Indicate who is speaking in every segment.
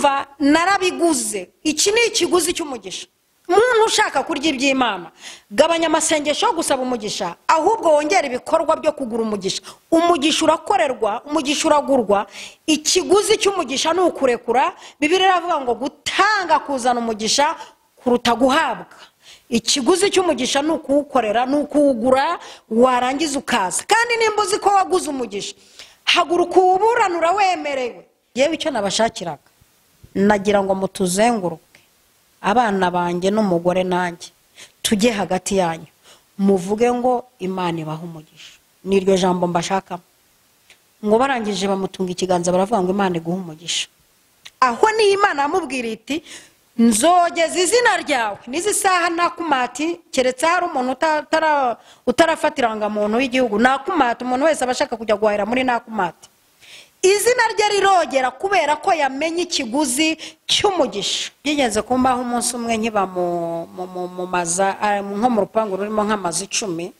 Speaker 1: Urumva narabiguze. Iki ni ikiguzi cy'umugisha. Umuntu ushaka kurya iby'Imana, gabanya amasengesho yo gusaba umugisha, ahubwo wongera ibikorwa byo kugura umugisha. Umugisha urakorerwa, umugisha uragurwa. Ikiguzi cy'umugisha ni ukurekura. Bibiliya iravuga ngo gutanga kuzana umugisha kuruta guhabwa. Ikiguzi cy'umugisha ni ukuwukorera, ni ukuwugura, warangiza ukaza. Kandi nimba uzi ko waguze umugisha, haguruka uwuburanura wemerewe. Yewe icyo nabashakiraga, nagira ngo mutuzenguruke, abana banjye n'umugore nanjye tujye hagati yanyu, muvuge ngo Imana ibahe umugisha. Niryo jambo mbashakamo. Ngo barangije bamutunga ikiganza baravuga ngo Imana iguhe umugisha. Aho ni Imana yamubwira iti nzogeza izina ryawe n'izi saha nakumati, keretse hari umuntu utarafatiranga muntu w'igihugu nakumati. Umuntu wese abashaka kujya guhahira muri nakumati, izina rye rirogera kubera ko yamenye ikiguzi cy'umugisha. Byigeze kumbaho umunsi umwe nkiba mu maza nko mu rupangu rurimo nk'amazu 10,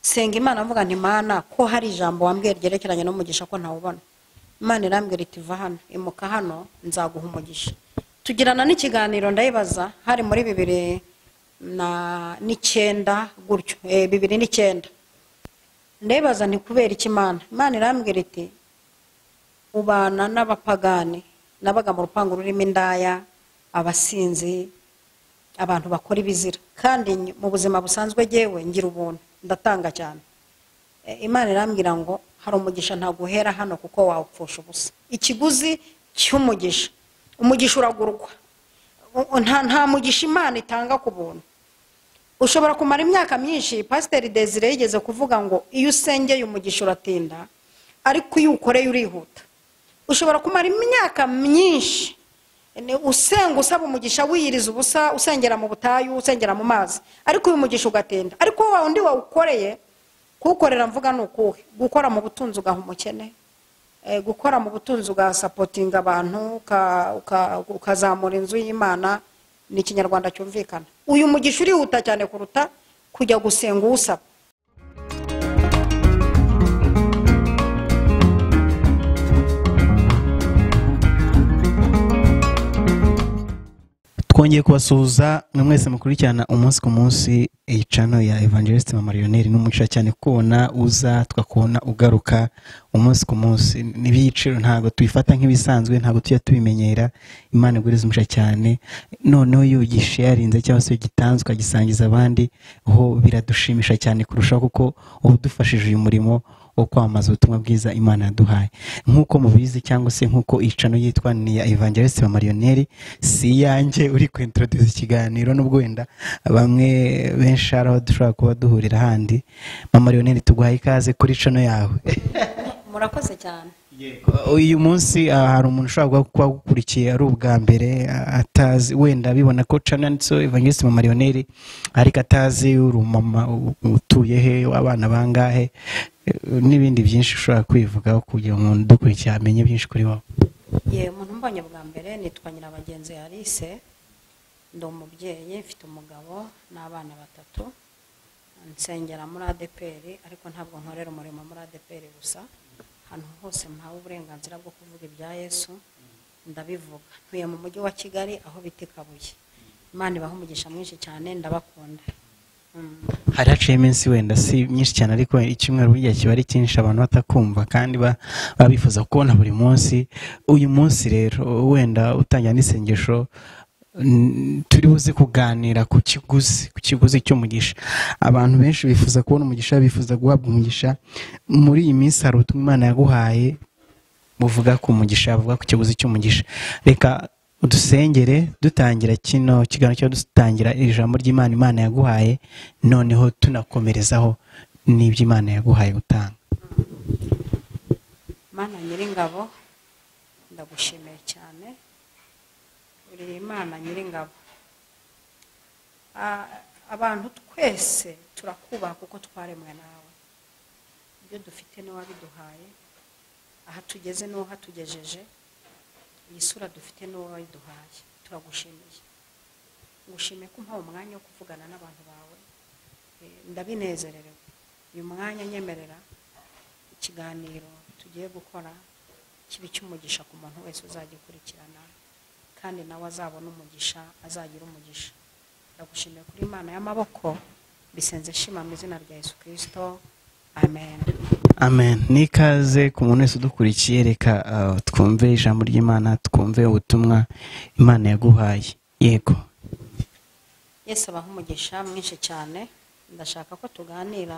Speaker 1: senga Imana mvuga nti Mana, ko hari ijambo wambwiye ryerekeranye n'umugisha ko ntawubona. Imana irambwira iti va hano, imuka hano, nzaguha umugisha. Tugirana n'ikiganiro ndayibaza, hari muri 2009 gutyo, 2009. Ndayibaza nti kubera iki Imana? Imana irambwira iti ubana n'abapagani, nabaga mu rupangu rurimo indaya, abasinzi, abantu bakora ibizira. Kandi mu buzima busanzwe jewe ngira ubuntu, ndatanga cyane. Imana irambwira ngo hari umugisha ntaguhera hano kuko wawupfusha ubusa. Ikiguzi cy'umugisha, umugisha uragurwa. Nta mugisha Imana itanga ku buntu. Ushobora kumara imyaka myinshi. Pasiteri Desire yigeze kuvuga ngo iyo usengeye umugisha uratinda, ariko iyo ukoreye urihuta. Ushobora kumara imyaka myinshi usenga usaba umugisha, wiyiriza ubusa, usengera mu butayu, usengera mu mazi, ariko uyu mugisha ugatinda. Ariko wa undi wawukoreye, kuwukorera mvuga ni ukuhe? Gukora mu butunzi ugaha umukene, gukora mu butunzi ugasapotinga abantu, ukazamura inzu y'Imana, ni ikinyarwanda cyumvikana. Uyu mugisha urihuta cyane kuruta kujya gusenga uwusaba.
Speaker 2: Twongeye kubasuhuza mwe mwese mukurikirana umunsi ku munsi iyi channel ya Evangelist Mama Lionel. N'umugisha cyane kubona uza, tukakubona ugaruka umunsi ku munsi. N'ibiciro ntago tubifata nk'ibisanzwe, ntago tujya tubimenyera. Imana iguriza umugisha cyane. Noneho iyo ugisharinze cyangwa se ugitanze ukagisangiza abandi, ho biradushimisha cyane kurushaho, kuko uba udufashije uyu murimo wo kwamamaza ubutumwa bwiza Imana yaduhaye. Nkuko mubizi cyangwa se nkuko icano yitwa ni ya Evangelist Mama Lionel, si yanjye uri ku introduce ikiganiro, nubwo wenda bamwe benshi araho dushobora kuba duhurira handi. Mama Lionel, tuguhaye ikaze kuri cano yawe.
Speaker 1: Murakoze cyane.
Speaker 2: Uyu munsi hari umuntu ushobora kuba agukurikiye ari ubwa mbere, atazi wenda bibona ko channel yanditseho Evangelist Mama Lionel, ariko atazi uri umumama utuye he, abana bangahe, n'ibindi byinshi ushobora kwivugaho kugira ngo umuntu udukurikiye amenye byinshi kuri wowe.
Speaker 1: Ye, umuntu mbonye bwa mbere nitwa Nyirabagenzi Alice, ndi umubyeyi, mfite umugabo n'abana 3. Nsengera muri ADPR, ariko ntabwo nkorera umurimo muri ADPR gusa. Ahantu hose mpawe uburenganzira bwo kuvuga ibya Yesu ndabivuga. Ntuye mu mujyi wa Kigali aho bita Kabuye. Imana ibahe umugisha mwinshi cyane, ndabakunda.
Speaker 2: Hari haciye iminsi wenda si myinshi cyane, ariko icyumweru burya kiba ari cyinshi abantu batakumva kandi baba bifuza kubona buri munsi. Uyu munsi rero wenda utangira n'isengesho, turi buze kuganira ku kiguzi cy'umugisha. Abantu benshi bifuza kubona umugisha, bifuza guhabwa umugisha. Muri iyi minsi hari ubutumwa Imana yaguhaye buvuga ku mugisha, buvuga ku kiguzi cy'umugisha. Reka udusengere dutangira kino kiganiro cyo dutangira ijambo ry'Imana Imana yaguhaye, noneho tunakomerezaho n'ibyo Imana yaguhaye gutanga.
Speaker 1: Mana Nyiringabo, ndagushimiye cyane. Uri Imana Nyiringabo. Abantu twese turakubaha kuko twaremwe nawe. Ibyo dufite ni wabiduhaye, aha tugeze ni hatugejeje, iyi sura dufite ni wabiduhaye. Turagushimiye. Ngushimiye ko umpaye umwanya wo kuvugana n'abantu bawe. Ndabinezererewe. Uyu mwanya nyemerera ikiganiro tugiye gukora kibe cy'umugisha ku muntu wese uzagikurikirana. Kandi nawe azabona umugisha, azagira umugisha. Ndagushimiye kuri Imana y'amaboko, bisenze shima mu izina rya Yesu Kristo, amen.
Speaker 2: Amen. Nikaze ku muntu wese udukurikiye, reka twumve ijambo ry'Imana, twumve ubutumwa Imana yaguhaye. Yego.
Speaker 1: Yesu abaha umugisha mwinshi cyane. Ndashaka ko tuganira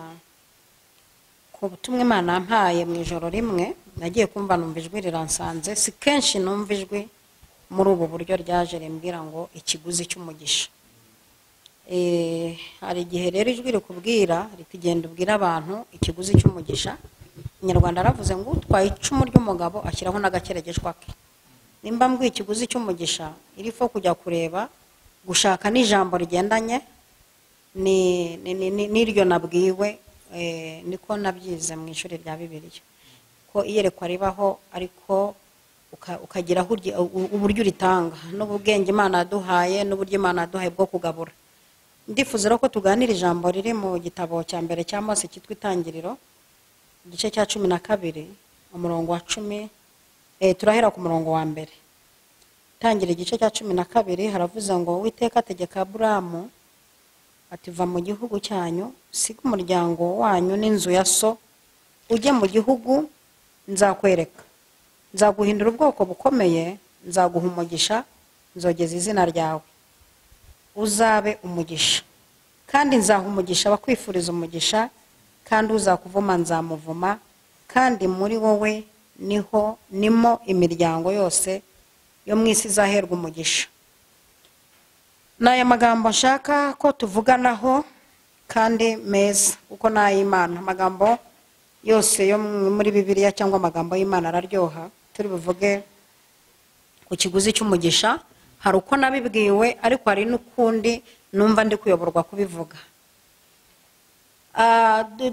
Speaker 1: ku butumwa Imana yampaye mu ijoro rimwe. Nagiye kumva numva ijwi riransanze. Si kenshi numva ijwi muri ubu buryo ryaje rimbwira ngo ikiguzi cy'umugisha. Hari igihe rero ijwi rikubwira ritigenda ubwira abantu ikiguzi cy'umugisha. Inyarwanda aravuze ngo utwaye icumu ry'umugabo ashyiraho n'agakeregeshwa ke. Nimba mbwiye ikiguzi cy'umugisha, irifo kujya kureba gushaka n'ijambo rigendanye n'iryo nabwiwe. Niko nabyize mu ishuri rya Bibiliya ko iyerekwa ribaho, ariko ukagira uburyo uritanga n'ubwenge Imana yaduhaye n'uburyo Imana yaduhaye bwo kugabura. Ndifuza rero ko tuganira ijambo riri mu gitabo cya mbere cya Mose cyitwa Itangiriro, igice cya 12 umurongo wa 10. Turahera ku murongo wa mbere. Itangiriro igice cya 12 haravuze ngo Uwiteka ategeka Aburamu ati va mu gihugu cyanyu, usiga umuryango wanyu n'inzu ya so, ujye mu gihugu nzakwereka. Nzaguhindura ubwoko bukomeye, nzaguha umugisha, nzogeza izina ryawe, uzabe umugisha. Kandi nzaha umugisha abakwifuriza umugisha, kandi uzakuvuma nzamuvuma, kandi muri wowe niho nimo imiryango yose yo mu isi izaherwa umugisha. N'aya magambo nshaka ko tuvuganaho kandi meza, kuko n'ay'Imana. Amagambo yose yo muri Bibiliya cyangwa amagambo y'Imana araryoha. Turi buvuge ku kiguzi cy'umugisha. Hari uko nabibwiwe, ariko hari n'ukundi numva ndi kuyoborwa kubivuga.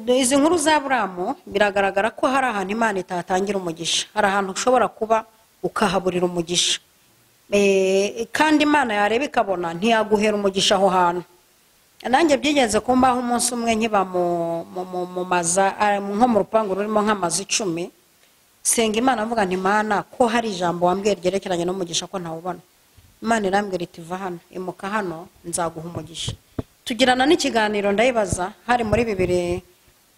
Speaker 1: Izi nkuru za Aburamu biragaragara ko hari ahantu Imana itatangira umugisha, hari ahantu ushobora kuba ukahaburira umugisha. Kandi Imana yareba ikabona ntiyaguhera umugisha aho hantu. Nanjye byigenze kumbaho umunsi umwe nkiba mu maza, nko mu rupangu rurimo nk'amazu 10, senga Imana mvuga nti Mana, ko hari ijambo wambwiye ryerekeranye n'umugisha ko ntawubona. Imana irambwira iti va hano, imuka hano, nzaguha umugisha. Tugirana n'ikiganiro ndayibaza, hari muri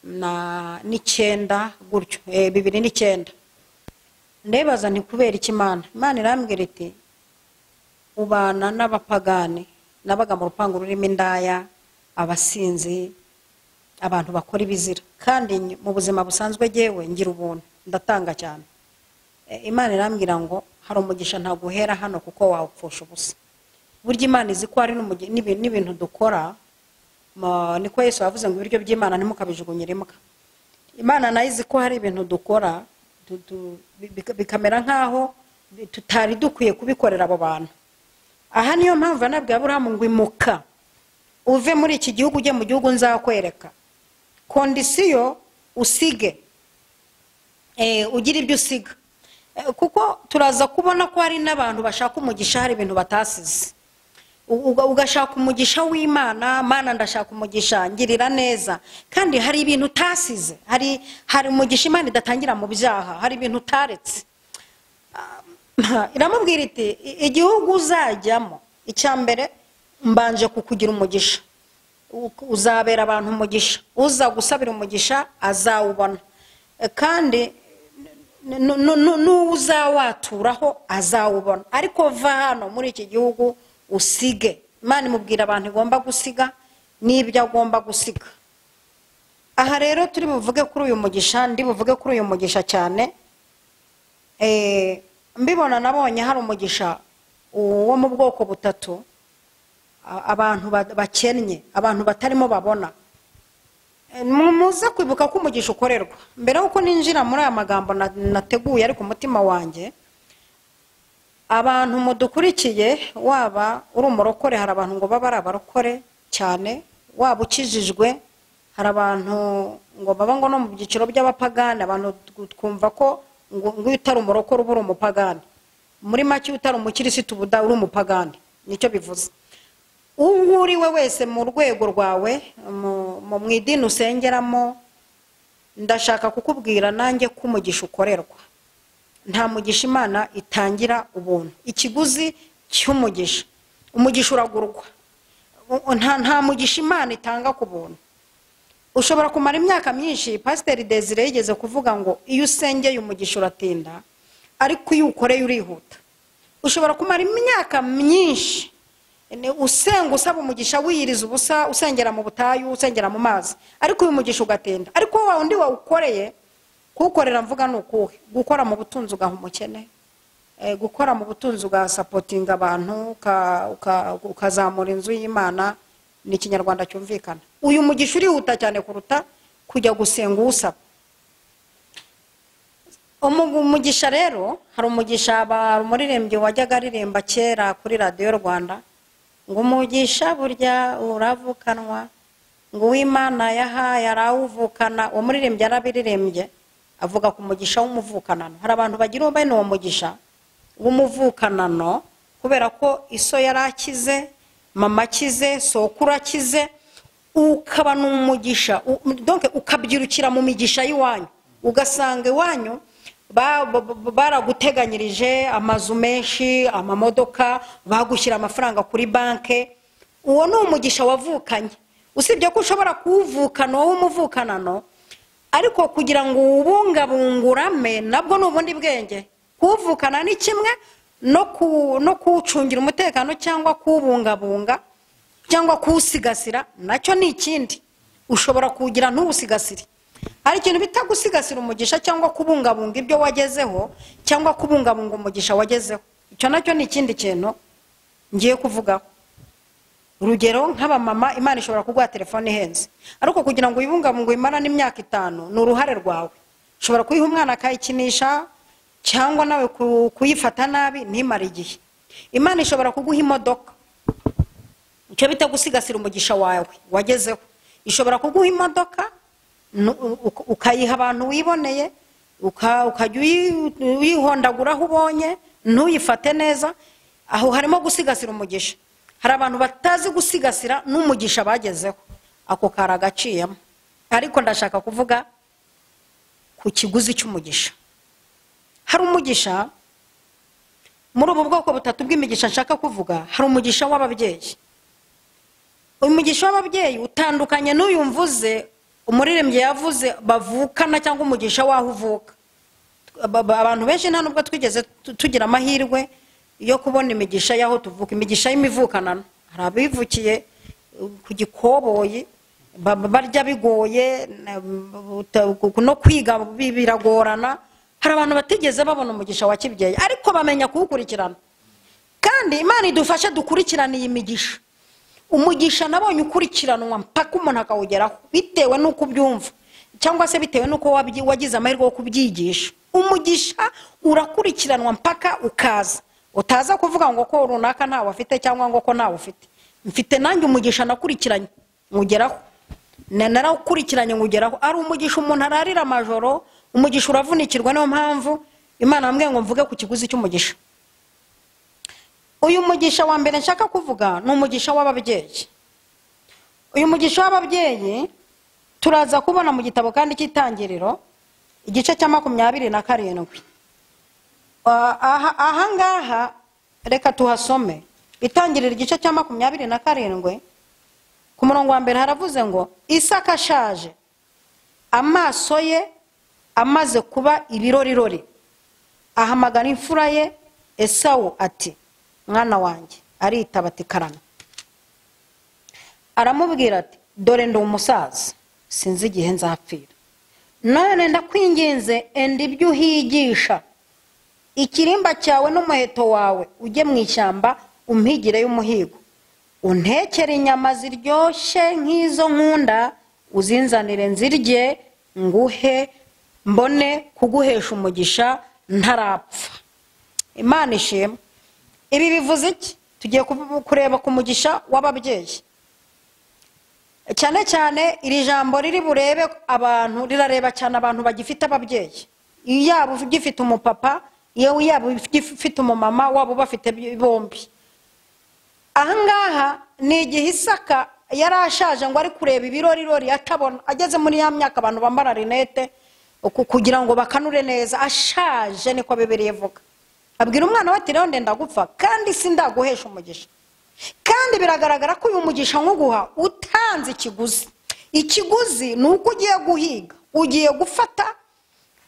Speaker 1: 2009 gutyo, 2009. Ndayibaza nti kubera iki Imana? Imana irambwira iti ubana n'abapagani, nabaga mu rupangu rurimo indaya, abasinzi, abantu bakora ibizira. Kandi mu buzima busanzwe jewe ngira ubuntu, ndatanga cyane. Imana irambwira ngo hari umugisha ntaguhera hano kuko wawupfusha ubusa. Burya Imana izi ko hari n'ibintu dukora, niko Yesu yavuze ngo ibiryo by'Imana ntimukabijugunyire imbwa. Imana nayo izi ko hari ibintu dukora bikamera nkaho tutari dukwiye kubikorera abo bantu. Aha niyo mpamvu yanabwiye Aburahamu ngo imuka uve muri iki gihugu ujye mu gihugu nzakwereka. Kondisiyo usige, ugira ibyo usiga. Kuko turaza kubona ko hari n'abantu bashaka umugisha hari ibintu batasize. Ugashaka umugisha w'Imana, Mana ndashaka umugisha, ngirira neza. Kandi hari ibintu utasize, hari umugisha Imana idatangira mu byaha, hari ibintu utaretse. Iramubwira iti igihugu uzajyamo, icya mbere mbanje kukugira umugisha, uzabera abantu umugisha, uza gusabira umugisha azawubona, kandi n'uzawaturaho azawubona. Ariko va hano muri iki gihugu usige. Imana imubwira abantu igomba gusiga n'ibyo agomba gusiga. Aha rero turi buvuge kuri uyu mugisha, ndi buvuge kuri uyu mugisha cyane. Mbibona nabonye hari umugisha wo mu bwoko butatu, abantu bakennye, abantu batarimo babona. Muze kwibuka ko umugisha ukorerwa. Mbere yuko ninjira muri aya magambo nateguye ariko umutima wanjye, abantu mudukurikiye, waba uri umurokore, hari abantu ngo baba ari abarokore cyane, waba ukijijwe, hari abantu ngo baba ngo no mu byiciro by'abapagani, abantu twumva ko ngo utari umurokore uba uri umupagani. Muri make utari umukirisitu uba uri umupagani, nicyo bivuze. Uwo uri we wese mu rwego rwawe, mu idini usengeramo, ndashaka kukubwira nanjye ko umugisha ukorerwa. Nta mugisha Imana itangira ubuntu. Ikiguzi cy'umugisha. Umugisha uragurwa. Nta mugisha Imana itanga ku buntu. Ushobora kumara imyaka myinshi. Pasiteri Desire yigeze kuvuga ngo iyo usengeye umugisha uratinda, ariko iyo ukoreye urihuta. Ushobora kumara imyaka myinshi usenga usaba umugisha, wiyiriza ubusa, usengera mu butayu, usengera mu mazi, ariko uyu mugisha ugatinda. Ariko wa undi wawukoreye, kuwukorera mvuga ni ukuhe? Gukora mu butunzi ugaha umukene, gukora mu butunzi ugasapotinga abantu, ukazamura inzu y'Imana, ni ikinyarwanda cyumvikana. Uyu mugisha urihuta cyane kuruta kujya gusenga uwusaba. Umugisha rero, hari umugisha umuririmbyi wajyaga aririmba kera kuri Radiyo Rwanda ngo umugisha burya uravukanwa, ngo uw'Imana yahaye arawuvukana. Uwo muririmbyi yarabiririmbye avuga ku mugisha w'umuvukanano. Hari abantu bagira bene uwo mugisha w'umuvukanano kubera ko iso yarakize, mama akize, sokuru akize, ukaba n'umugisha, donc ukabyirukira mu migisha y'iwanyu, ugasanga iwanyu baraguteganyirije amazu menshi, amamodoka, bagushyira amafaranga kuri banke. Uwo ni umugisha wavukanye. Usibye ko ushobora kuwuvukana wowe umuvukanano, ariko kugira ngo uwubungabungurame nabwo ni ubundi bwenge. Kuwuvukana ni kimwe no kuwucungira umutekano cyangwa kuwubungabunga cyangwa kuwusigasira nacyo ni ikindi. Ushobora kuwugira ntuwusigasire. Hari ikintu bita gusigasira umugisha cyangwa kubungabunga ibyo wagezeho cyangwa kubungabunga umugisha wagezeho. Icyo nacyo ni ikindi kintu ngiye kuvugaho. Urugero nk'abamama, Imana ishobora kuguha telefone ihenze, ariko kugira ngo uyibungabunge uyimarane imyaka 5 ni uruhare rwawe. Ushobora kuyiha umwana akayikinisha cyangwa nawe kuyifata nabi ntimare igihe. Imana ishobora kuguha imodoka, icyo bita gusigasira umugisha wawe wagezeho. Ishobora kuguha imodoka ukayiha abantu wiboneye, ukajya uyihondagura aho ubonye, ntuyifate neza. Aho harimo gusigasira umugisha. Hari abantu batazi gusigasira n'umugisha bagezeho, ako karagaciyemo. Ariko ndashaka kuvuga ku kiguzi cy'umugisha. Hari umugisha muri ubu bwoko butatu bw'imigisha nshaka kuvuga. Hari umugisha w'ababyeyi. Uyu mugisha w'ababyeyi utandukanye n'uyu mvuze umuririmbyi yavuze bavukana, cyangwa umugisha waho uvuka. Abantu benshi nta nubwo twigeze tugira amahirwe yo kubona imigisha y'aho tuvuka, imigisha y'imivukanano. Hari abivukiye ku gikoboyi, barya bigoye, no kwiga biragorana. Hari abantu batigeze babona umugisha wa kibyeyi, ariko bamenya kuwukurikirana. Kandi Imana idufashe dukurikirane iyi migisha. Umugisha nabonye ukurikiranwa mpaka umuntu akawugeraho, bitewe n'uko ubyumva cyangwa se bitewe n'uko wagize amahirwe yo kubyigisha. Umugisha urakurikiranwa mpaka ukaza. Utaza kuvuga ngo ko runaka ntawe afite cyangwa ngo ko ntawe ufite. Mfite nanjye umugisha nakurikiranye ngugeraho, narawukurikiranye ngugeraho. Ari umugisha umuntu ararira amajoro, umugisha uravunikirwa. Niyo mpamvu Imana yambwiye ngo mvuge ku kiguzi cy'umugisha. Uyu mugisha wa mbere nshaka kuvuga ni umugisha w'ababyeyi. Uyu mugisha w'ababyeyi turaza kubona mu gitabo kandi cy'Itangiriro igice cya 27. Aha ngaha reka tuhasome. Itangiriro igice cya 27 ku murongo wa mbere haravuze ngo Isaka ashaje, amaso ye amaze kuba ibirorirori, ahamagara imfura ye Esawu ati mwana wanjye. Aritaba ati karame. Aramubwira ati dore ndi umusaza, sinzi igihe nzapfira. None ndakwinginze enda ibyo uhigisha, ikirimba cyawe n'umuheto wawe, ujye mu ishyamba umpigire y'umuhigo, untekere inyama ziryoshye nk'izo nkunda, uzinzanire nzirye, nguhe mbone kuguhesha umugisha ntarapfa. Imana ishimwe. Ibi bivuze iki? Tugiye kureba ku mugisha w'ababyeyi. Cyane cyane iri jambo riri burebe abantu, rirareba cyane abantu bagifite ababyeyi. Yaba ugifite umupapa, yewe yaba ugifite umumama, waba ubafite bombi. Aha ngaha ni igihe Isaka yari ashaje ngo ari kureba ibirorirori atabona, ageze muri ya myaka abantu bambara rinete kugira ngo bakanure neza, ashaje niko Bibiliya ivuga. Abwira umwana we ati rero ndenda gupfa kandi sindaguhesha umugisha, kandi biragaragara ko uyu mugisha nkuguha utanze ikiguzi. Ikiguzi ni uko ugiye guhiga, ugiye gufata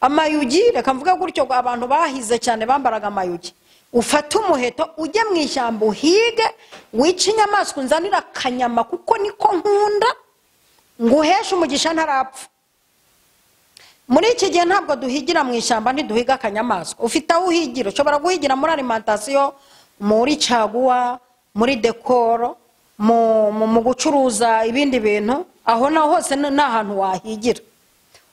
Speaker 1: amayugi, reka mvuge gutyo, abantu bahize cyane bambaraga amayugi. Ufate umuheto ujye mu ishyamba uhige, wice inyamaswa unzanire akanyama kuko niko nkunda, nguheshe umugisha ntarapfa. Muri iki gihe ntabwo duhigira mu ishyamba, ntiduhiga akanyamaswa. Ufite aho uhigira, ushobora guhigira muri alimentation, muri caguwa, muri dekoro, mu gucuruza ibindi bintu, aho naho hose ni ahantu wahigira.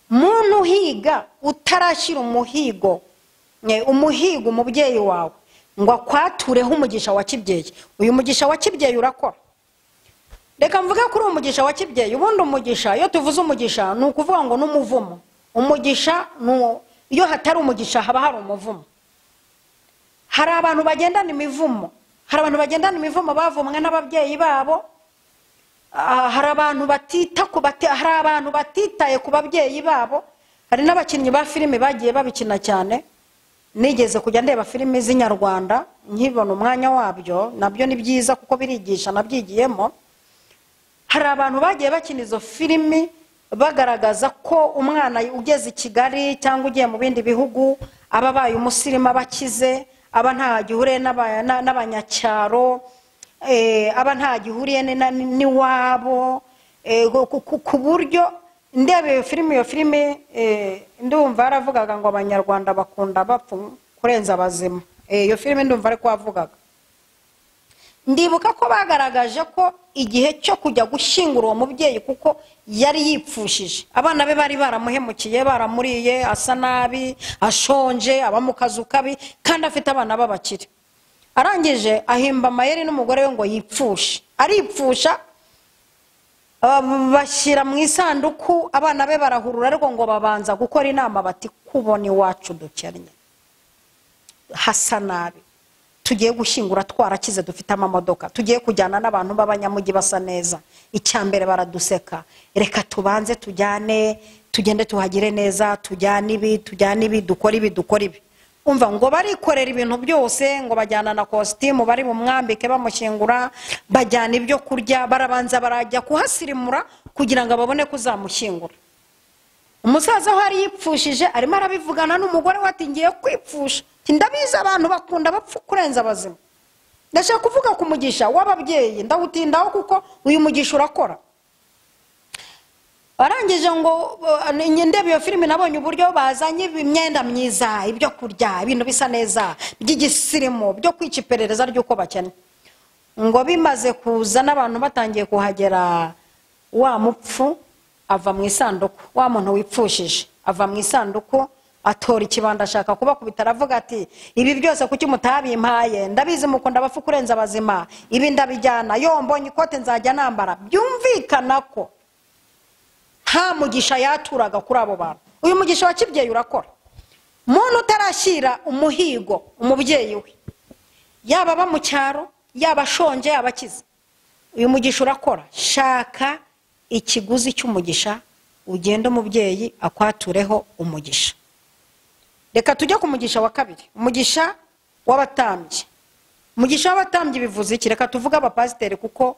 Speaker 1: Muntu uhiga utarashyira umuhigo, umuhigo umubyeyi wawe ngo akwatureho umugisha wa kibyeyi, uyu mugisha wa kibyeyi urakora. Reka mvuge kuri uyu mugisha wa kibyeyi. Ubundi umugisha, iyo tuvuze umugisha ni ukuvuga ngo n'umuvumo. Umugisha, iyo hatari umugisha haba hari umuvumo. Hari abantu bagendana imivumo, hari abantu bagendana imivumo bavumwe n'ababyeyi babo. Hari abantu batita ku hari abantu batitaye ku babyeyi babo. Hari n'abakinnyi ba filime bagiye babikina cyane. Nigeze kujya ndeba filime z'inyarwanda nkibona umwanya wabyo, nabyo ni byiza kuko birigisha, nabyigiyemo. Hari abantu bagiye bakina izo filime bagaragaza ko umwana ugeze i Kigali cyangwa ugiye mu bindi bihugu aba abaye umusirimu, abakize, aba nta gihuriye n'abanyacyaro, aba nta gihuriye n'iwabo, ku buryo ndeba iyo filime, ndumva yaravugaga ngo abanyarwanda bakunda bapfu kurenza abazima. Iyo filime ndumva ariko wavugaga. Ndibuka ko bagaragaje ko igihe cyo kujya gushyingura uwo mubyeyi kuko yari yipfushije, abana be bari baramuhemukiye, baramuriye, asa nabi, ashonje, aba mu kazu kabi, kandi afite abana b'abakire. Arangije ahimba amayeri n'umugore we ngo yipfushe, aripfusha, bashyira mu isanduku, abana be barahurura, ariko ngo babanza gukora inama bati kubona iwacu dukennye, hasa nabi, tugiye gushyingura twarakize, dufite amamodoka, tugiye kujyana n'abantu b'abanyamujyi basa neza, icya mbere baraduseka, reka tubanze tujyane, tugende tuhagire neza, tujyane ibi, tujyane ibi, dukore ibi, dukore ibi. Umva ngo barikorera ibintu byose, ngo bajyana na kositimu bari bumwambike bamushyingura, bajyana ibyo kurya, barabanza barajya kuhasirimura kugira ngo babone kuzamushyingura. Umusaza aho yari yipfushije arimo arabivugana n'umugore we ati ngiye kwipfusha, ndabizi abantu bakunda bapfu kurenza abazima. Ndashaka kuvuga ku mugisha w'ababyeyi, ndawutindaho kuko uyu mugisha urakora. Barangije ngo ndebe iyo filime, nabonye uburyo bazanye imyenda myiza, ibyo kurya, ibintu bisa neza by'igisirimu byo kwica iperereza ry'uko bakennye. Ngo bimaze kuza n'abantu batangiye kuhagera, wa mupfu ava mu isanduku, wa muntu wipfushije ava mu isanduku, atora ikibanda ashaka kubakubita, aravuga ati ibi byose kuki mutabimpaye, ndabizi mukunda abafu kurenza abazima, ibi ndabijyana, yo mbonye ikote nzajya nambara. Byumvikana ko nta mugisha yaturaga kuri abo bantu. Uyu mugisha wa kibyeyi urakora. Muntu utarashyira umuhigo umubyeyi we, yaba aba mu cyaro, yaba ashonje, yaba akize, uyu mugisha urakora. Shaka ikiguzi cy'umugisha, ugende umubyeyi akwatureho umugisha. Reka tujye ku mugisha wa kabiri, umugisha w'abatambyi. Umugisha w'abatambyi bivuze iki? Reka tuvuge abapasiteri kuko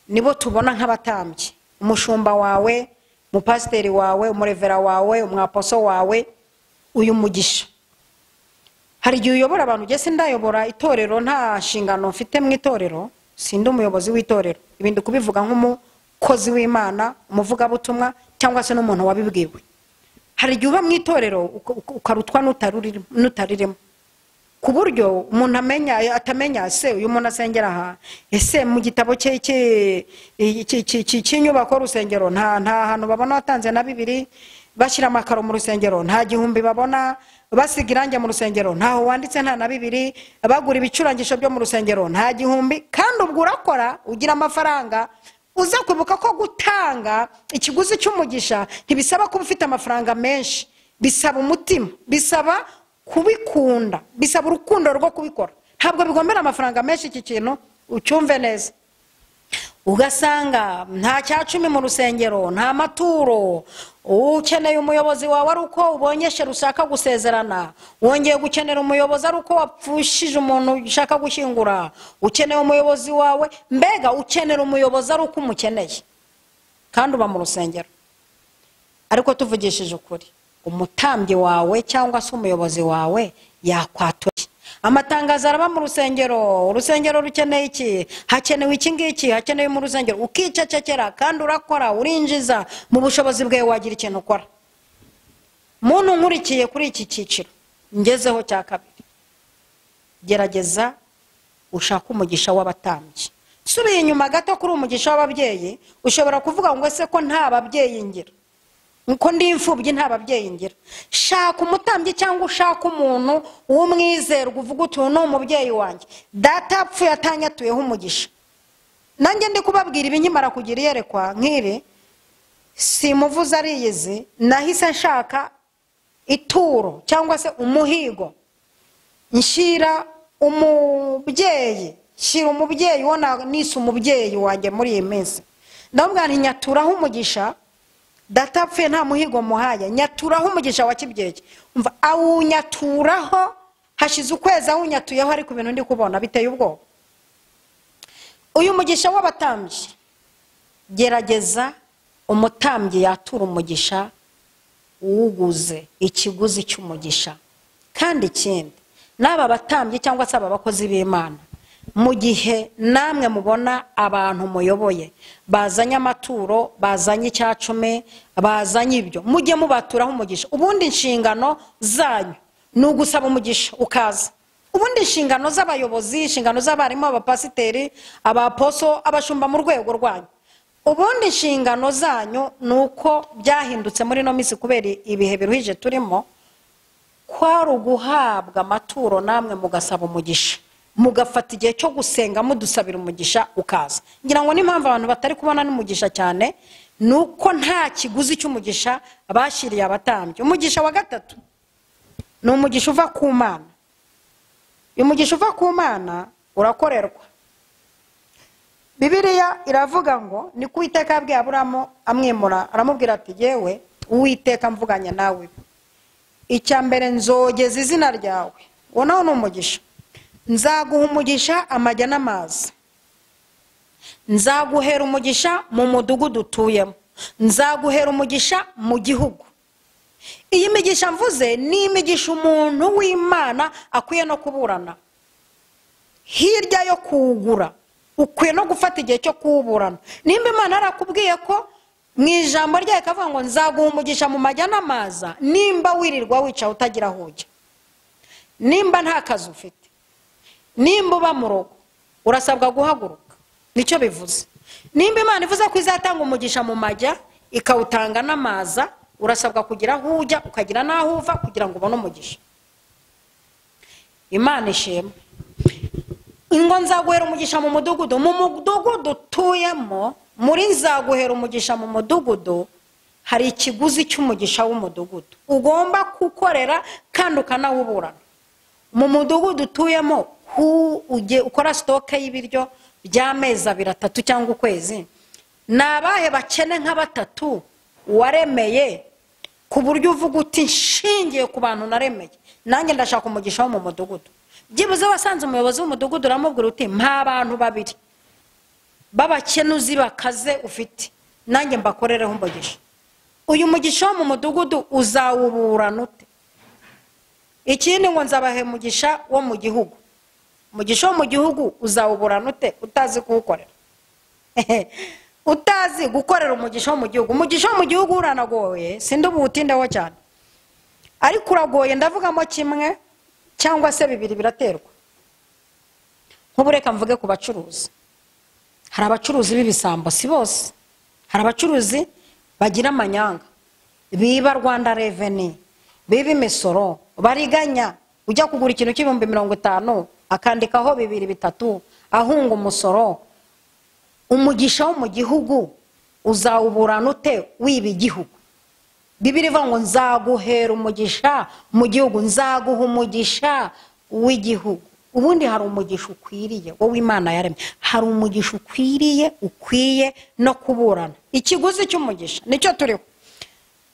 Speaker 1: nibo tubona nk'abatambyi. Umushumba wawe, umupasiteri wawe, umurevera wawe, umwaposo wawe, uyu mugisha. Hari igihe uyobora abantu, njye sindayobora itorero, nta nshingano mfite mu itorero, sindi umuyobozi w'itorero. Ibi ndi kubivuga nk'umukozi w'Imana, umuvugabutumwa cyangwa se n'umuntu wabibwiwe. Hari igihe uba mu itorero ukarutwa n'utaririmo, ku buryo umuntu amenya atamenya se uyu muntu asengera aha, ese mu gitabo cye cy'inyubako y'urusengero nta hantu babona watanze na bibiri, bashyira amakaro mu rusengero nta gihumbi babona, basiga irangi mu rusengero ntaho wanditse nta na bibiri, bagura ibicurangisho byo mu rusengero nta gihumbi. Kandi ubwo urakora ugira amafaranga, uza kwibuka ko gutanga ikiguzi cy'umugisha ntibisaba kuba ufite amafaranga menshi, bisaba umutima, bisaba kubikunda, bisaba urukundo rwo kubikora. Ntabwo bigombera amafaranga menshi iki kintu, ucyumve neza. Ugasanga nta cya cumi mu rusengero, nta maturo. Ukeneye umuyobozi wawe ari uko ubonye shere ushaka gusezerana, wongeye gukenera umuyobozi ari uko wapfushije umuntu ushaka gushyingura, ukeneye umuyobozi wawe, mbega ukenera umuyobozi ari uko umukeneye kandi uba mu rusengero. Ariko tuvugishije ukuri, umutambyi wawe cyangwa se umuyobozi wawe yakwatura. Amatangazo araba mu rusengero, urusengero rukeneye iki, hakenewe iki ngiki, hakenewe mu rusengero, ukicecekera kandi urakora, urinjiza mu bushobozi bwawe wagira ikintu ukora. Muntu nkurikiye kuri iki cyiciro ngezeho cya kabiri, gerageza ushake umugisha w'abatambyi. Subiye inyuma gato kuri umugisha w'ababyeyi, ushobora kuvuga ngo ese ko nta babyeyi ngira, nko ndi imfubyi nta babyeyi ngira. Shaka umutambyi cyangwa ushaka umuntu w'umwizerwa uvuga uti uyu ni umubyeyi wanjye, data yapfuye atanyatuyeho umugisha. Nanjye ndi kubabwira ibi nkimara kugira iyerekwa nk'iri, simuvuze ariyizi, nahise nshaka ituro cyangwa se umuhigo, nshyira umubyeyi, shyira umubyeyi wo nise umubyeyi wanjye muri iyi minsi, ndamubwira nti nyaturaho umugisha, data apfuye nta muhigo muhaye, nyaturaho umugisha wa kibyeyi. Umva, awunyaturaho, hashize ukwezi awunyatuyeho, ariko ibintu ndi kubona biteye ubwoba. Uyu mugisha w'abatambyi, gerageza umutambyi yatura umugisha uwuguze, ikiguzi cy'umugisha. Kandi ikindi, n'aba batambyi cyangwa se aba bakozi b'Imana, mu gihe namwe mubona abantu muyoboye bazanye amaturo, bazanye icyacumi, bazanye ibyo, mujye mubaturaho umugisha. Ubundi inshingano zanyu ni ugusaba umugisha ukaza. Ubundi inshingano z'abayobozi, inshingano z'abarimu, abapasiteri, abaposo, abashumba mu rwego rwanyu, ubundi inshingano zanyu ni uko byahindutse muri ino minsi kubera ibihe biruhije turimo, kwari uguhabwa amaturo namwe mugasaba umugisha, mugafata igihe cyo gusenga mudusabira umugisha ukaza. Ngira ngo n'impamvu abantu batari kubona n'umugisha cyane ni uko nta kiguzi cy'umugisha bashyiriye abatambyi. Umugisha wa gatatu ni umugisha uva ku Mana. Uyu mugisha uva ku Mana urakorerwa. Bibiliya iravuga ngo ni ku Uwiteka yabwiye Aburahamu amwimura, aramubwira ati yewe Uwiteka mvuganye nawe, icya mbere nzogeza izina ryawe. Uwo nawo ni umugisha. Nzaguha umugisha amajya n'amazi, nzaguhera umugisha mu mudugudu utuyemo, nzaguhera umugisha mu gihugu. Iyi migisha mvuze ni imigisha umuntu w'Imana akwiye no kuburana. Hirya yo kuwugura, ukwiye no gufata igihe cyo kuwuburana. Nimba Imana yarakubwiye ko mu ijambo ryayo ikavuga ngo nzaguha umugisha mu majya n'amaza, nimba wirirwa wicaye utagira aho ujya, nimba nta kazi ufite, nimba uba mu rugo, urasabwa guhaguruka. Nicyo bivuze. Nimba Imana ivuze ko izatanga umugisha mu majya ikawutanga n'amaza, urasabwa kugira aho ujya ukagira n'aho uva kugira ngo ubone umugisha. Imana ishimwe. Ngo nzaguhera umugisha mu mudugudu, mu mudugudu utuyemo, muri nzaguhera umugisha mu mudugudu hari ikiguzi cy'umugisha w'umudugudu ugomba gukorera kandi ukanawuburana. Mu mudugudu utuyemo ukora sitoke y'ibiryo by'amezi abiri, atatu cyangwa ukwezi, ni abahe bakene nka batatu waremeye ku buryo uvuga uti nshingiye ku bantu naremeye, nanjye ndashaka umugisha wo mu mudugudu. Byibuze wasanze umuyobozi w'umudugudu uramubwira uti mpa abantu babiri b'abakene uzi bakaze ufite, nanjye mbakorereho umugisha. Uyu mugisha wo mu mudugudu uzawuburana ute? Ikindi ngo nzabahe umugisha wo mu gihugu. Umugisha wo mu gihugu uzawuburana ute utazi kuwukorera? Utazi gukorera umugisha wo mu gihugu. Umugisha wo mu gihugu uranagoye, sindi ubutindeho cyane, ariko uragoye. Ndavugamo kimwe cyangwa se bibiri biraterwa. Nk'ubu reka mvuge ku bacuruzi. Hari abacuruzi b'ibisambo, si bose. Hari abacuruzi bagira amanyanga, biba Rwanda Revenue, biba imisoro, bariganya. Ujya kugura ikintu cy'ibihumbi 50 akandikaho 2, 3, ahunga umusoro. Umugisha wo mu gihugu uzawuburana ute wiba igihugu? Bibiliya ivuga ngo nzaguhera umugisha mu gihugu, nzaguha umugisha w'igihugu. Ubundi hari umugisha ukwiriye wowe Imana yaremye, hari umugisha ukwiriye ukwiye no kuburana. Ikiguzi cy'umugisha nicyo turiho.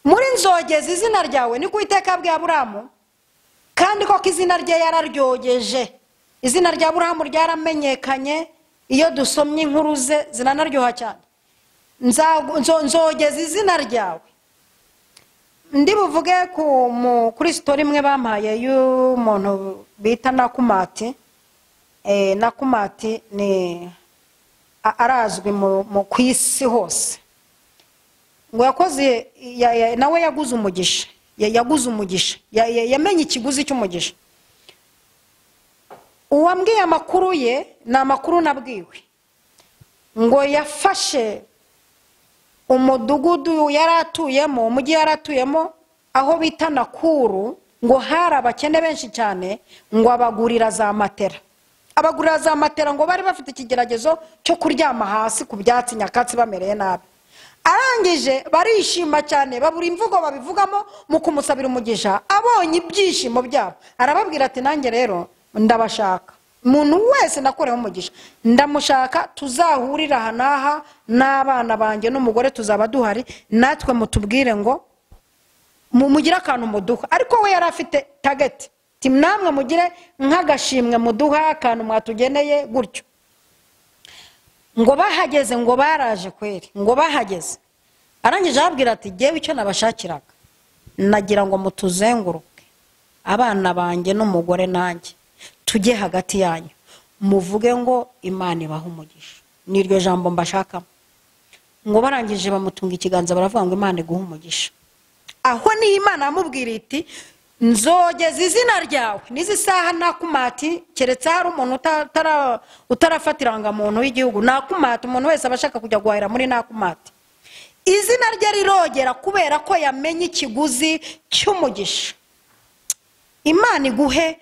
Speaker 1: Muri nzogeza izina ryawe niko Uwiteka yabwiye Aburahamu, kandi koko izina rye yararyogeje. Izina rya Aburahamu ryaramenyekanye, iyo dusomye inkuru ze ziranaryoha cyane. Nzogeza izina ryawe. Ndi buvuge kuri story imwe bampaye y'umuntu bita Nakumati. Nakumati ni arazwi mu ku isi hose. Ngo yakoze nawe yaguze umugisha, yaguze umugisha, yamenye ikiguzi cy'umugisha. Uwambwiye amakuru ye ni amakuru nabwiwe. Ngo yafashe umudugudu yaratuyemo, umujyi yaratuyemo aho bita Nakuru, ngo hari abakene benshi cyane, ngo abagurira za matera. Abagurira za matera ngo bari bafite ikigeragezo cyo kuryama hasi ku byatsi nyakatsi bamereye nabi. Arangije barishima cyane, babura imvugo babivugamo mu kumusabira umugisha. Abonye ibyishimo byabo arababwira ati nanjye rero ndabashaka, umuntu wese nakoreho umugisha ndamushaka, tuzahurira aha n'aha n'abana banjye n'umugore tuzaba duhari, natwe mutubwire ngo mugire akantu muduha. Ariko we yari afite target, ati namwe mugire nk'agashimwe muduha akantu mwatugeneye gutyo. Ngo bahageze, ngo baraje kweri, ngo bahageze. Arangije ababwira ati jyewe icyo nabashakiraga nagira ngo mutuzenguruke, abana banjye n'umugore nanjye tujye hagati yanyu, muvuge ngo Imana ibahe umugisha. Niryo jambo mbashakamo. Ngo barangije bamutunga ikiganza baravuga ngo Imana iguhe umugisha. Aho ni Imana amubwira iti nzogeza izina ryawe n'izi saha Nakumati, keretse hari umuntu utarafatiranga muntu w'igihugu Nakumati, umuntu wese abashaka kujya guhahira muri Nakumati. Izina rye rirogera kubera ko yamenye ikiguzi cy'umugisha. Imana iguhe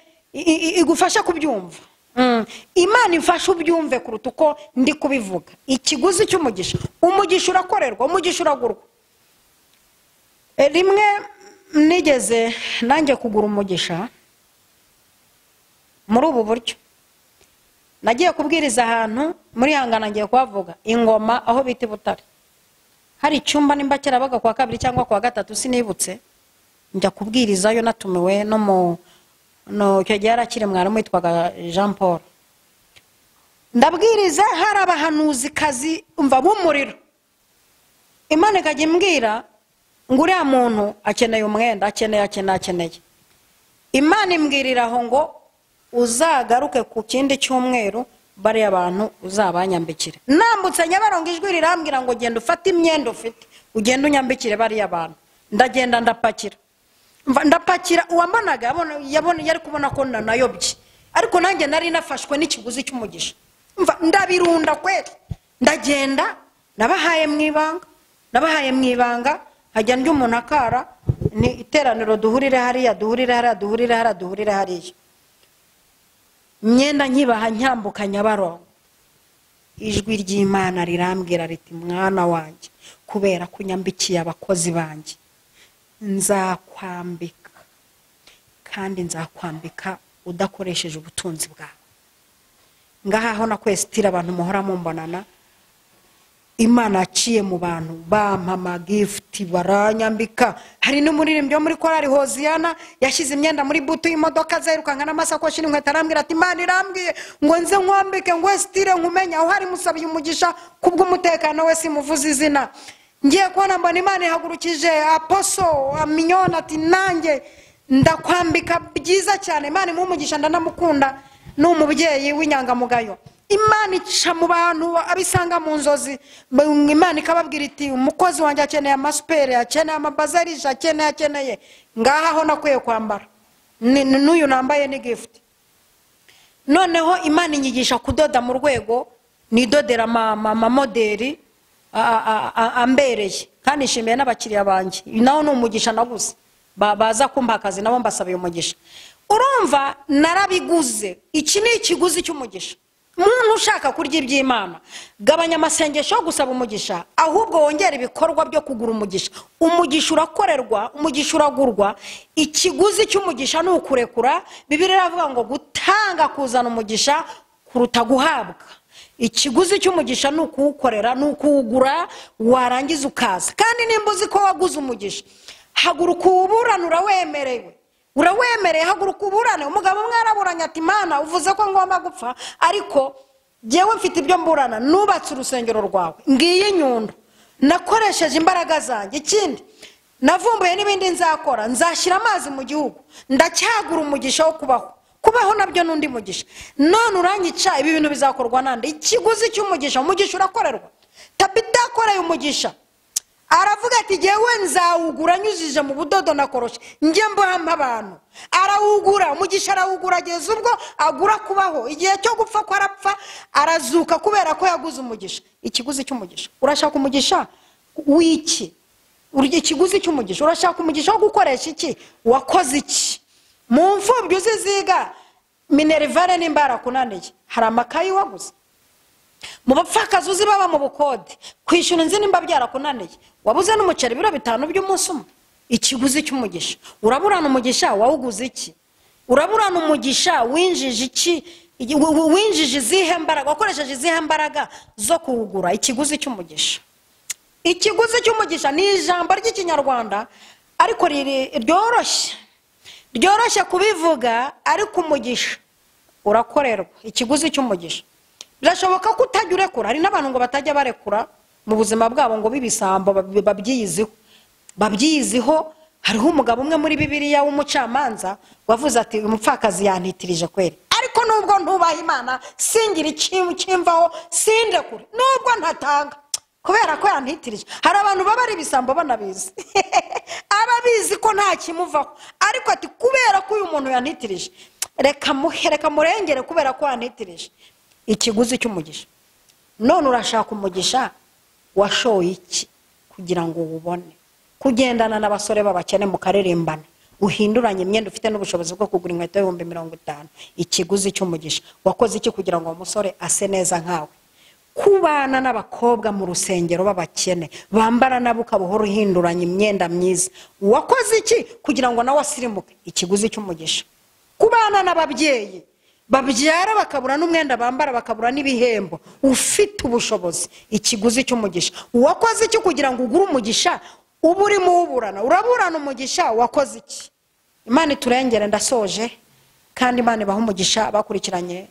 Speaker 1: igufasha kubyumva. Imana imfasha ubyumve kuruta uko ndi kubivuga. Ikiguzi cy'umugisha, umugisha urakorerwa, umugisha uragurwa. Rimwe nigeze nanjye kugura umugisha muri ubu buryo. Nagiye kubwiriza ahantu muri Hangana, ngiye kuhavuga ingoma aho bita Butare. Hari icyumba nimba cyarabaga kwa kabiri cyangwa kwa gatatu sinibutse, njya kubwirizayo natumiwe no mu no icyo gihe yarakiri mwarimu witwaga Jean Paul. Ndabwiriza hari abahanuzi kazi umva b'umuriro. Imana ikajya imbwira ngo uriya muntu akeneye umwenda, akeneye akeneye akeneye. Imana imbwirira aho ngo uzagaruke ku kindi cyumweru bariya abantu uzabanyambikire. Nambutse Nyabarongo ijwi rirambwira ngo genda ufate imyenda ufite ugende unyambikire bariya bantu. Ndagenda ndapakira. Ndapakira, uwambonaga yabona yari kubona ko nanayobye, ariko nanjye nari nafashwe n'ikiguzi cy'umugisha. Ndabirunda kweri, ndagenda nabahaye mu ibanga, nabahaye mu ibanga, hajya ndi umuntu akara ni iteraniro duhurire hariya, duhurire hariya, duhurire hariya, duhurire hariya. Imyenda nkibaha nyambuka Nyabarongo. Ijwi ry'Imana rirambwira riti mwana wanjye, kubera ko unyambikiye abakozi banjye nzakwambika, kandi nzakwambika udakoresheje ubutunzi bwawe. Ngaha aho nakwesitira abantu muhora mumbonana, Imana aciye mu bantu bampa amagifuti baranyambika. Hari n'umuririmbyi wo muri korali Hoziyana yashyize imyenda muri butu y'imodoka azerukanka n'amasakoshi n'inkweto, arambwira ati Imana irambwiye ngo nze nkwambike ngo esitire nkumenye. Aho hari musabiye umugisha kubw'umutekano we simuvuze izina. Ngiye kubona mbona Imana ihagurukije aposo Mignone ati nanjye ndakwambika byiza cyane. Imana imuhe umugisha, ndanamukunda, ni umubyeyi w'inyangamugayo. Imana ica mu bantu abisanga mu nzozi, Imana ikababwira iti umukozi wanjye akeneye amasuperi, akeneye amabazarije, akeneye akeneye. Ngaha aho nakwiye kwambara n'uyu nambaye ni gift. Noneho Imana inyigisha kudoda mu rwego nidodera amamoderi ambereye, kandi nshimiye n'abakiriya banjye, naho ni umugisha naguze, baza kumpa akazi nabo mbasabiye umugisha. Urumva narabiguze, iki ni ikiguzi cy'umugisha. Muntu ushaka kurya iby'Imana, gabanya amasengesho yo gusaba umugisha, ahubwo wongere ibikorwa byo kugura umugisha. Umugisha urakorerwa, umugisha uragurwa. Ikiguzi cy'umugisha ni ukurekura. Bibiliya iravuga ngo gutanga kuzana umugisha kuruta guhabwa. Ikiguzi cy'umugisha ni ukuwukorera, ni ukuwugura, warangiza ukaza. Kandi nimba uzi ko waguze umugisha, haguruka uwuburane, urawemerewe. Urawemereye, haguruka uburane. Umugabo umwe yaraburanye ati Mana uvuze ko ngomba gupfa, ariko jyewe mfite ibyo mburana, nubatse urusengero rwawe, ngiye inyundo, nakoresheje imbaraga zanjye, ikindi navumbuye n'ibindi nzakora, nzashyira amazi mu gihugu, ndacyagura umugisha wo kubaho. Kubaho nabyo n'undi mugisha. None uranyica, ibi bintu bizakorwa nande? Ikiguzi cy'umugisha, umugisha urakorerwa. Tabita akoreye umugisha, aravuga ati jyewe nzawugura nyujije mu budodo na koroshe, njye mboha abantu. Arawugura, umugisha arawugura, ageza ubwo agura kubaho. Igihe cyo gupfa ko arapfa, arazuka kubera ko yaguze umugisha. Ikiguzi cy'umugisha. Urashaka umugisha w'iki? Ikiguzi cy'umugisha. Urashaka umugisha wo gukoresha iki? Wakoze iki? Mu mfubyi uziziga minerivare nimba yarakunaniye, hari amakayi waguze? Mu bapfakazi uzi baba mu bukode, kwishyura inzu nimba byarakunaniye, wabuze n'umuceri ibiro 5 by'umunsi umwe. Ikiguzi cy'umugisha. Uraburana umugisha wawuguze iki? Uraburana umugisha winjije iki? Winjije izihe mbaraga? Wakoresheje izihe mbaraga zo kuwugura? Ikiguzi cy'umugisha. Ikiguzi cy'umugisha ni ijambo ry'Ikinyarwanda ariko ryoroshye. Ryoroshye kubivuga, ariko umugisha urakorerwa. Ikiguzi cy'umugisha. Birashoboka ko utajya urekura. Hari n'abantu ngo batajya barekura mu buzima bwabo ngo bibisambo babyiyiziho. Babyiyiziho. Hariho umugabo umwe muri Bibiliya w'umucamanza wavuze ati umupfakazi yantitirije kweri, ariko nubwo ntubaha Imana singira ikimvaho, sindekure nubwo ntatanga kubera ko yantitirije. Hari abantu baba ari ibisambo banabizi ababizi ko nta kimuvaho, ariko ati kubera ko uyu muntu yantitirije, reka muhe, reka murengere kubera ko yantitirije. Ikiguzi cy'umugisha. None urashaka umugisha washoye iki kugira ngo uwubone? Kugendana n'abasore b'abakene mukaririmbana, uhinduranye imyenda, ufite n'ubushobozi bwo kugura inkweto y'ibihumbi 50. Ikiguzi cy'umugisha. Wakoze iki kugira ngo uwo musore ase neza nkawe? Kubana n'abakobwa mu rusengero b'abakene bambara nabo ukabuhora uhinduranya imyenda myiza, wakoze iki kugira ngo nawe asirimuke? Ikiguzi cy'umugisha. Kubana n'ababyeyi babyara bakabura n'umwenda bambara, bakabura n'ibihembo, ufite ubushobozi. Ikiguzi cy'umugisha. Wakoze iki kugira ngo ugure umugisha uba urimo uburana? Uraburana umugisha, wakoze iki? Imana iturengere. Ndasoje, kandi Imana ibahe umugisha bakurikiranye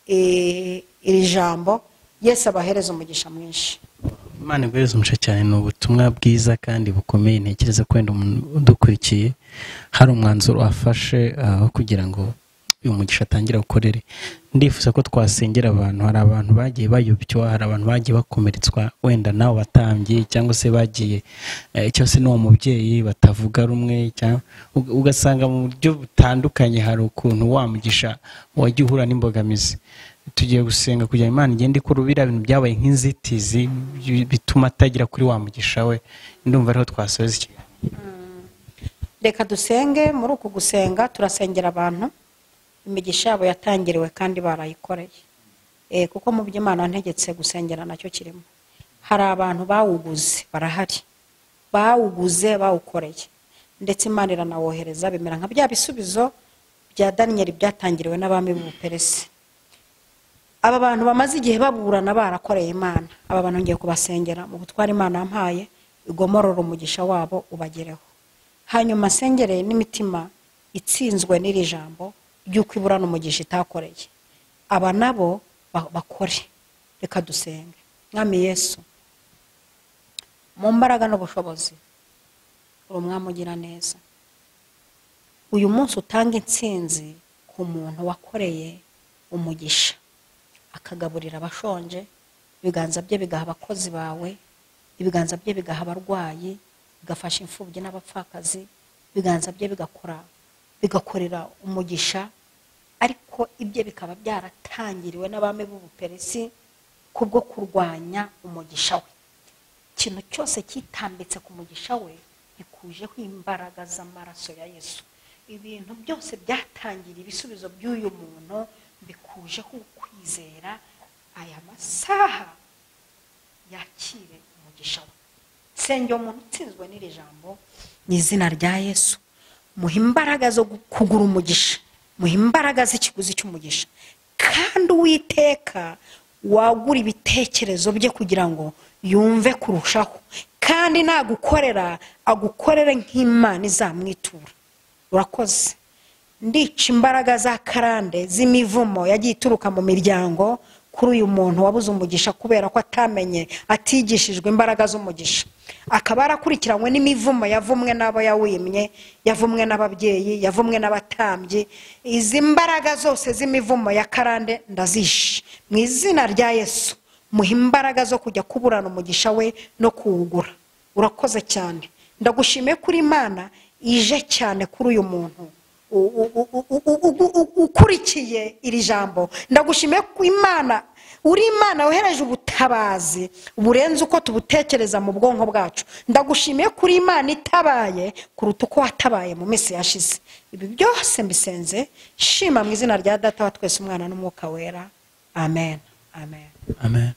Speaker 1: iri jambo. Yesu abahereze umugisha mwinshi.
Speaker 2: Imana iguhereze umugisha cyane. Ni ubutumwa bwiza kandi bukomeye. Ntekereza ko wenda umuntu udukurikiye hari umwanzuro afashe wo kugira ngo uyu mugisha atangira gukorere. Ndifuza ko twasengera abantu. Hari abantu bagiye bayobywa, hari abantu bagiye bakomeretswa wenda nawe batambye, cyangwa se bagiye cyose n'uwo mubyeyi batavuga rumwe, ugasanga mu buryo butandukanye hari ukuntu wa mugisha wagiye uhura n'imbogamizi. Tugiye gusenga kugira Imana igende ikora biriya bintu byabaye nk'inzitizi bituma atagira kuri wa mugisha we. Ndumva ariho twasoza iki.
Speaker 1: Reka dusenge. Muri uku gusenga turasengera abantu imigisha yabo yatangiriwe kandi barayikoreye. Kuko mu by'Imana ntegetse gusengera nacyo kirimo. Hari abantu bawuguze, barahari, bawuguze bawukoreye, ndetse Imana iranawohereza, bimera nka bya bisubizo bya Daniel byatangiriwe n'abami b'Ubuperesi. Aba bantu bamaze igihe baburana barakoreye Imana. Aba bantu ngiye kubasengera mu butware Imana yampaye, igomorora umugisha wabo ubagereho. Hanyuma sengereye n'imitima itsinzwe n'iri jambo ry'uko iburana umugisha itakoreye, aba nabo bakore. Reka dusenge. Mwami Yesu, mu mbaraga n'ubushobozi, uri umwami ugira neza. Uyu munsi utanga intsinzi ku muntu wakoreye umugisha, akagaburira abashonje, ibiganza bye bigaha abakozi bawe, ibiganza bye bigaha abarwayi, bigafasha imfubyi n'abapfakazi, ibiganza bye bigakorera umugisha, ariko ibye bikaba byaratangiriwe n'abami b'Ubuperesi kubwo kurwanya umugisha we. Ikintu cyose cyitambitse ku mugisha we gikujeho imbaraga z'amaraso ya Yesu. Ibintu byose byatangiriye ibisubizo by'uyu muntu Mbikujeho ukwizera, aya masaha yakire umugisha we. Nsengera umuntu utsinzwe n'iri jambo mu izina rya Yesu, muha imbaraga zo kugura umugisha, muha imbaraga z'ikiguzi cy'umugisha, kandi Uwiteka wagura ibitekerezo bye kugira ngo yumve kurushaho, kandi nagukorera agukorere nk'Imana izamwitura. Urakoze. Ndica imbaraga za karande z'imivumo yagiye ituruka mu miryango kuri uyu muntu wabuze umugisha kubera ko atamenye, atigishijwe imbaraga z'umugisha, akaba yarakurikiranywe n'imivumo yavumwe n'abo yawimye, yavumwe n'ababyeyi, yavumwe n'abatambyi. Izi mbaraga zose z'imivumo ya karande ndazishe mu izina rya Yesu. Muha imbaraga zo kujya kuburana umugisha we no kuwugura. Urakoze cyane, ndagushimiye kuri Imana ije cyane kuri uyu muntu ukurikiye iri jambo. Ndagushimiye ko Imana uri Imana wohereje ubutabazi burenze uko tubutekereza mu bwonko bwacu. Ndagushimiye kuri Imana itabaye kuruta uko watabaye mu minsi yashize. Ibi byose mbisenze shima mu izina rya Data wa twese, Umwana n'Umwuka Wera. Amen. Amen.
Speaker 2: Amen.